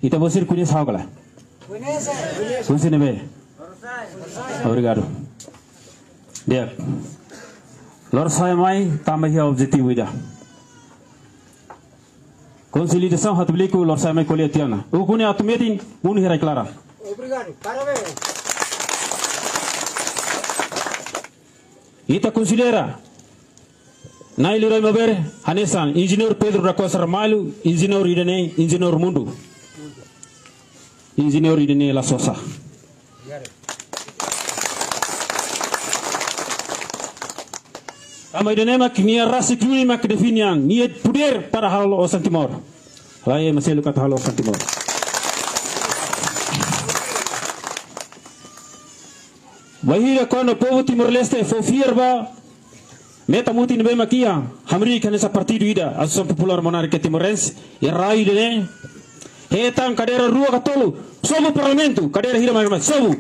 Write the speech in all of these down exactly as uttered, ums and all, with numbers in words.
Ita-boot sira koñese ha'u ka lae? Koñese ne'ebé? Obrigadu. Di'ak. Loron sai mai, tanba iha objetivu ida. Konsolidasaun Hatubuiliku, loron sai mai ko'alia tiha ona. Ukun ne'e atu metin, unu hira klaran. Obrigadu. Parabéns. Ita konsidera Na'i Liurai Maubere hanesan Enjeñeiru Pedro da Costa Ramalho, enjeñeiru ida-ne'e, enjeñeiru mundu. Enjeñeiru ida-ne'e la sosa. Tanba ida-ne'e mak nia rasik duni mak define an, nia podér para halo osan Timor. Lae, ema seluk atu halo osan Timor. Bainhira kuandu povu Timor-Leste fó fiar ba meta mutin ne'ebé mak iha, hamriik hanesan partidu ida, Asosiasaun Populár Monárkica Timorense, iha rai ida-ne'e, hetan kadeira rua ka tolu, sobu Parlamentu, kadeira hira mak mai, sobu.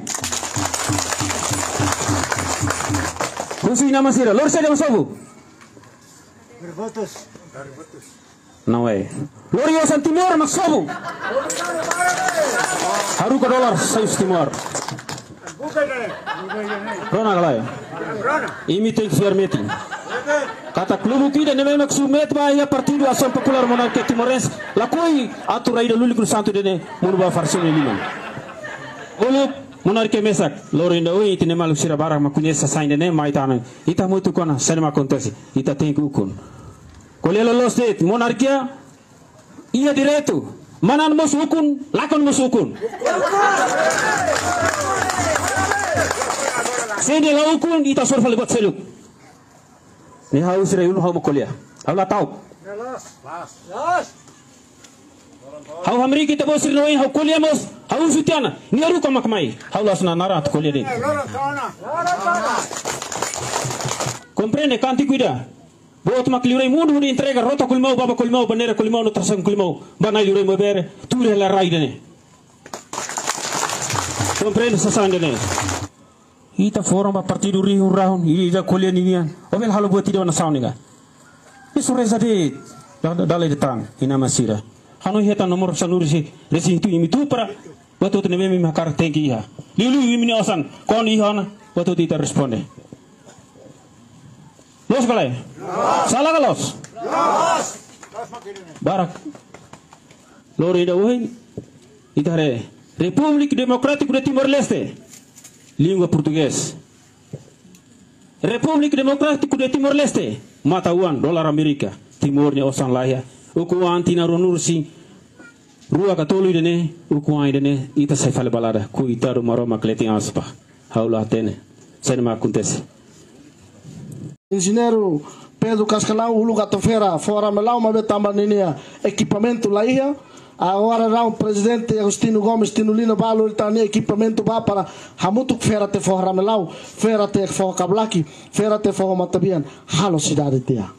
Husu inan-aman sira, lori saida mak sobu? Não é. Lori osan Timor mak sobu. Haruka dolar sai husi Timor. Rona ka lae? Imi tenke fiar metin. Katak lubuk ida ne'ebé mak submete ba iha partidu Asosiasaun Populár Monárkica Timorense, lakohi atu rai ida lulik no santu ida-ne'e monu ba farsone liman. Uluk monarkia mesak, loron ida ohin ita-nia maluk sira barak mak koñese sasán ida-ne'e mai tanu. Ita hamutuk ona, saida mak akontese, ita tenke ukun. Ko'alia loloos de'it, monarkia iha direitu. Manán mós ukun, lakon mós ukun. Se nia la ukun, ita hasoru fali buat seluk. Ne'e ha'u sira ulun ha'u mak ko'alia. Ha'u la ta'uk. Ha'u hamriik ita-boot sira no ha'u ko'alia mós, ha'u husu tiha ona, nia haruka mak mai. Ha'u la hanesan naran atu ko'alia de'it. Komprende kántiku ida. Boot mak liurai mundu hodi entrega rota kolimau, baba kolimau, bandeira kolimau, no trasaun kolimau ba Na'i Liurai Maubere, tuur hela rai ida-ne'e. Komprende sasán ida-ne'e. Ita foram ba partidu rihun-rahun, ida ko'alia ninian. Ó bele halo buat ida ba nasaun ne'e ka? Ita só reza de'it. Da, da, dala ida tan, inan-aman sira. Ha'u hanoin hetan nomor sanulu-resin, resin-hitu imi tuur para buat hotu ne'ebé imi hakarak tenke iha. Liuliu imi-nia osan, kuandu iha ona, buat hotu ita responde. Loos ka lae? Sala ka loos? Barak. Loron ida ohin, ita haree República Democrática de Timor-Leste, língua portugés. República Democrática de Timor-Leste, matan-uan, dolar Amérika, Timor nia osan laiha, ukun-an tinan ruanulu-resin-rua ka tolu ida-ne'e, ukun-an ida-ne'e, ita sai fali balada, koitadu Maromak kletin aspa. Ha'u la hatene saida mak akontese. Enjeñeiru Pedro Cascalão, uluk atu fera foho Ramelau, maibé tanba ninia ekipamentu laiha. Agora daudaun Prezidente Agostinho Gomes, Tino Lino bá lori tan nia ekipamentu bá para hamutuk fera tiha foho Ramelau, fera tiha foho Kablaki, fera tiha foho Matabian, halo sidade tiha.